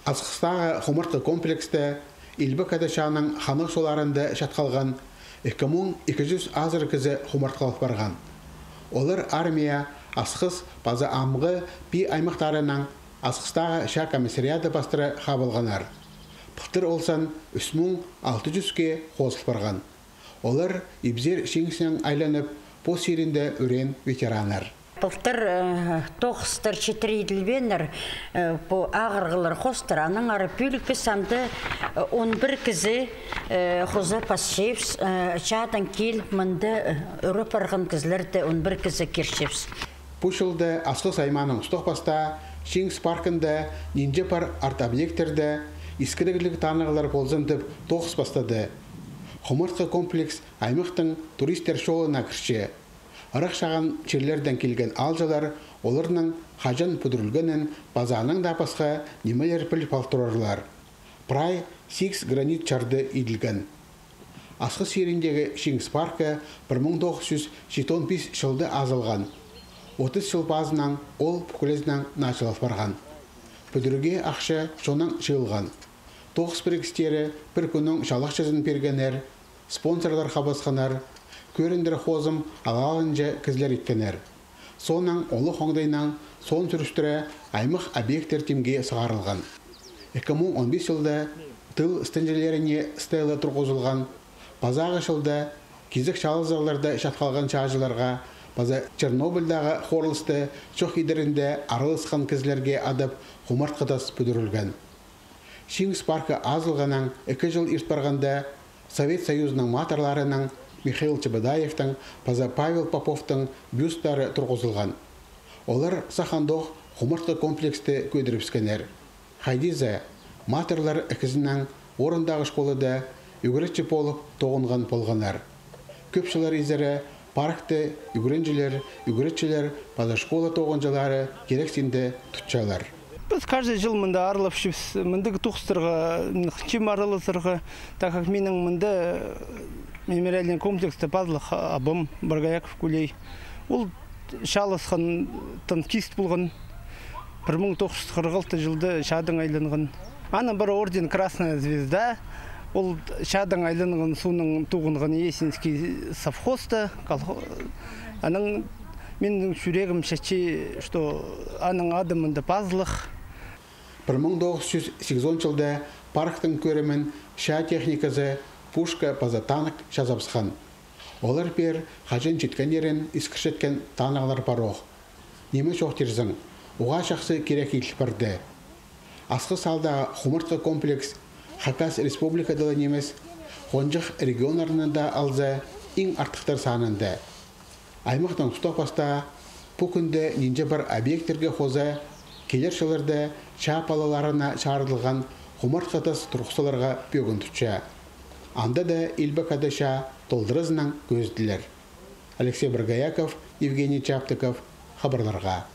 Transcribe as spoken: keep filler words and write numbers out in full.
Асхыстағы хумартхы комплексте Илбек Ада Чааның ханығ чолларында чатхалған ікі муң ікі чӱс азыра кізі хумартхылап парған. Олар армия, Асхыс паза амғы Пии аймахтарынаң Асхыстағы чаа комиссариады пастыра хабылғаннар. Пылтыр ол сан ӱс муң алты чӱске хозыл парған. Олар ибзер чиңісінең айланып, пос чирінде ӱреен ветераннар. Пылтыр, э, тоғыстар читіре иділбееннер, э, пу ағырығлар хоостыра, аннаңар пӱӱл піс анда, э, он пір кізі, э, хоза пасчабыс, э, чаадаң киліп, мында, э, ӱреп парған кізілерні он пір кізі кирчебіс. Пу чылда Асхыс аймааның устағ-пастаа Чиңіс паркында нинҷе пар арт-объекттерде искірігліг танығлар ползын тіп тоғыс пастады. Хумартхы комплекс аймахтың туристер чолына кірче. Ырах-чағын чирлердең килген аалҷылар оларның хаҷан пӱдірілгенін паза анаң даа пасха нимелер піліп ал турарлар. Прай сигіс гранит чарды иділген. Асхыс чиріндегі Чиңіс паркы пір муң тоғыс чӱс читон пис чылда азылған. Отыс чыл пазынаң ол пӱкӱлезінең начылал парған. Пӱдірерге ахча чоннаң чыылған. Тоғыс пірігістері пір кӱннің чалахчызын пиргеннер, спонсорлар хабысханнар, кӧріндіре хозым алалынҷа кізілер иткеннер. Соонаң олох оңдайнаң соон сӱрістіре аймах объекттер тимге сығарылған. Ікі муң он пис чылда тыл стенҷілеріне стела турғызылған. Пазағы чылда кизек чаалазығларда чатхалған чааҷыларға паза Чернобыльдағы хорылысты чох идерінде араласхан кізілерге адап хумартхы тас пӱдірілген. Чиңіс паркы азылғаннаң ікі чыл ирт парғанда Совет Союзының матырларының Михаил Чебодаевтің паза Павел Поповтың бюсттары турғызылған. Олар сах андох хумартхы комплексті кӧдірібіскеннер. Хайди за, матырлар ікізінең орындағы школада ӱгретчі полып тоғынған полғаннар. Кӧп чыллар изере паркты ӱгренҷілер, ӱгретчілер паза школа тоғынҷылары кирексінде тутчалар. Піс каждый чыл мында аралапчабыс, мындағ тоғыстарға, м, хынчам араласарға, так как минің мында, э, мемориальный комплекста пазылығ абам Боргояков Кулей. Ол чааласхан танкист полған, пір муң тоғыс чӱс хырых алты чылда чаадаң айланған. Аның пар орден Красная Звезда, ол чаадаң айланған соонаң тоғынған Есинский совхозта, колхо-, анаң минің чӱрегім чатча, что аның ады мында пазылығ. Пір муң тоғыс чӱс сигізон чылда парктың кӧрімін чаа техниказы, пушка паза танк чазабысхан. Олар пеер хаҷан читкеннерін искірчеткен танығлар пар ох. Ниме чоохтирзың, уғаа чахсы кирек иділ парды. Асхыс аалдағы хумартхы комплекс Хакас Республикада ла нимес, хонҷых регионнарны даа алза, иң артыхтар санында. Аймахтың устағ-пастаа пу кӱнде нинҷе пар объекттерге хоза килер чылларда чаа палаларына чарыдылған хумартхы тас турғыс саларға пӧгін тутча. Анда даа Илбек Ада Чаа толдыразынаң кӧзіділер. Алексей Боргояков, Евгений Чаптыков, хабарларға.